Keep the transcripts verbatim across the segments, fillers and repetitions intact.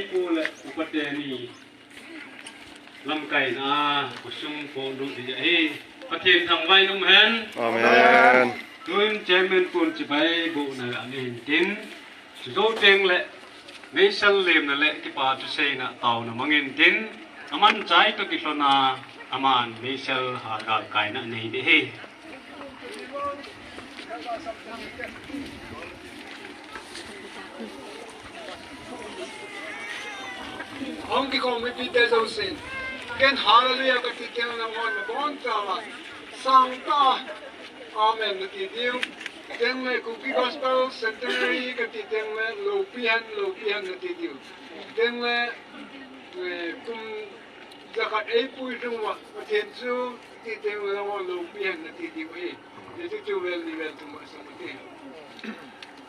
Pu le upa teni lamkaina khosung pon ding ahi. Pathen thangvah in umhen. Amen. Tuin chairman pun chibai bohna anei intin. Chujou teng le meisel lemna le kipa thuseina taona mangin tin. Aman chai toh kilhonna aman meisel ha galkaina anei ding ahi. Hung kikhom mipite jousen, ken hallelujah kati teng le nanghon nabon chauva sangtah a amen nati diu. Teng le Kuki Gospel Centenary kati teng le loupi hen, loupi hen nati diu. Teng le, eh, kum jakhat eipui lhung uva Pathen chu ti teng le nanghon loupi hen nati diu ahi. Hichu chu vel ni vel thum a song ati.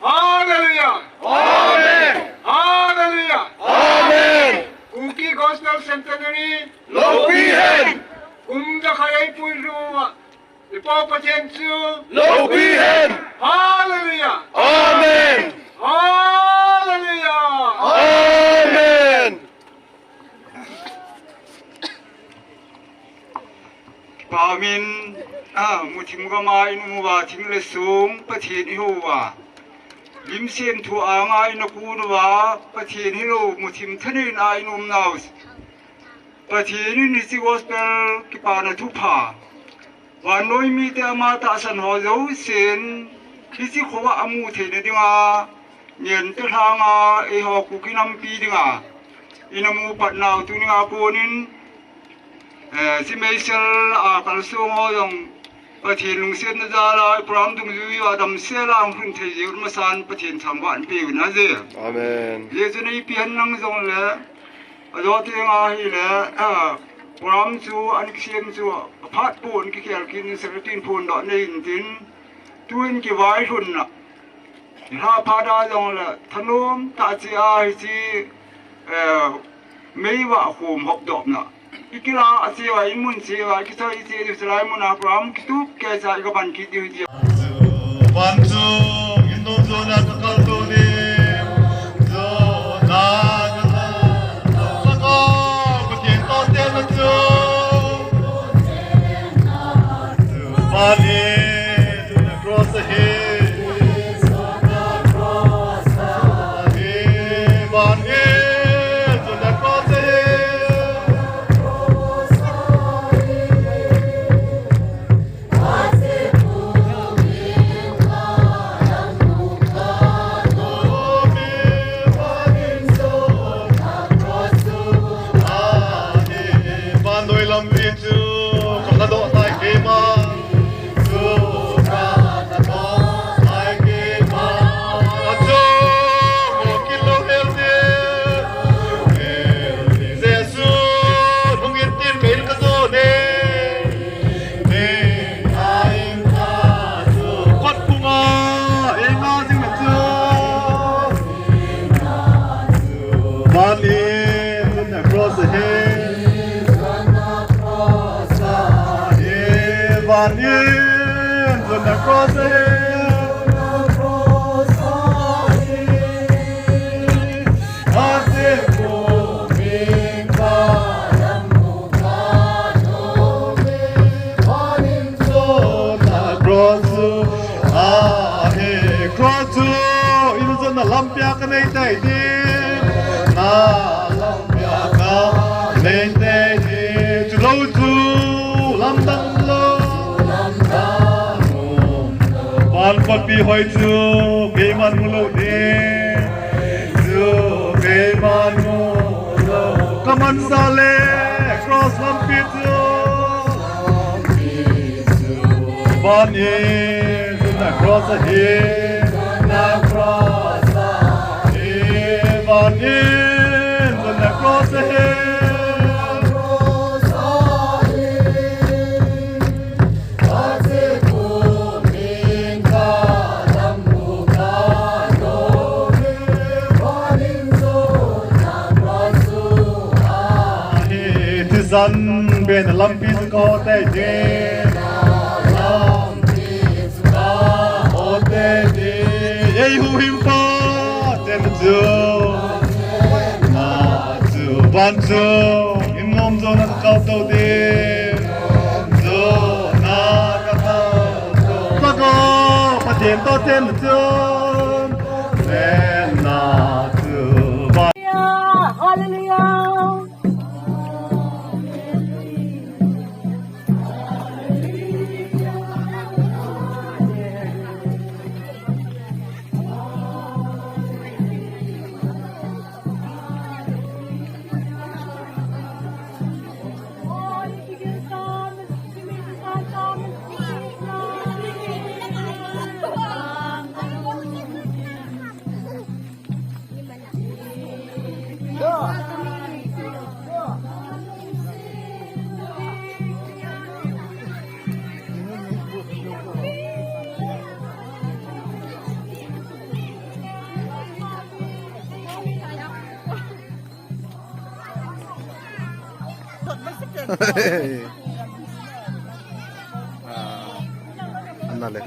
Hallelujah! Amen! Hallelujah! Amen! Kuki Gospel Centenary loupi hen! Kum jakhat eipui lhung uva i Pa Pathen chu loupi hen! Hallelujah! Amen! Hallelujah! Amen! Pamin, ah, muthim gama i um uva, thing le song Pathen i hou uva, lim semthu anga i nakun uva, Pathen hilou muthim thaneina i um nau. Pathen in hiche gospel kipana thupha vannoi mite ama tahsan ho jousen hiche kho a amu theina dinga, ngen te lhanga eiho Kuki nampi dinga i namu pat nau tunia konin, eh, hiche meisel a kalsong ho jong Pathen lungsetna jal a i program dungjui uva damsel a hung lhun thei jeh u masan Pathen thangvah in pe u hite. Amen. Hijeh chun ipi ham nang jongle, ajo teng ahile, ah, program chu ana kisem chu aphat pon kikhel kit in, secretary in phondoh nei intin, tuin kivaihomna, lha phat a jongle thanom tah cheh a hiche, eh, meivah khom hopdohna i kila a cheh uva, i mun cheh uva, i kichoi cheh diu, chulai mun a program kitup kei cha i kaban kit diu ti. Van chu in dong jona ka kal to ni. Jona ka kal to ni. Saka Pathen to te na chu. Van hi, jona cross hi. Van hi, jona cross hi. Van in, jona cross ahi. Van in, jona cross ahi. Cross chu, ah, he, cross chu, in jona lampi a kanei tai ti. Na lampi a kanei tai ti. Chulou chu, lamdang lou. Van kotpi hoi chu, keiman mu lou ti. Chu keiman mu lou. Kaman sa le, cross lampi chu. Van in, jona cross ahi. Van in, jona cross ahi. Thisan bena lampi chu kaho tai ti. Lampi chu kaho tai ti. Ei huhhingpa ten chu. Na Van chu, in nom jona ka kal to ding. Jona ka kal to. Sako, Pathen to chen chun. Chen na chu. Hallelujah. Ah, anale.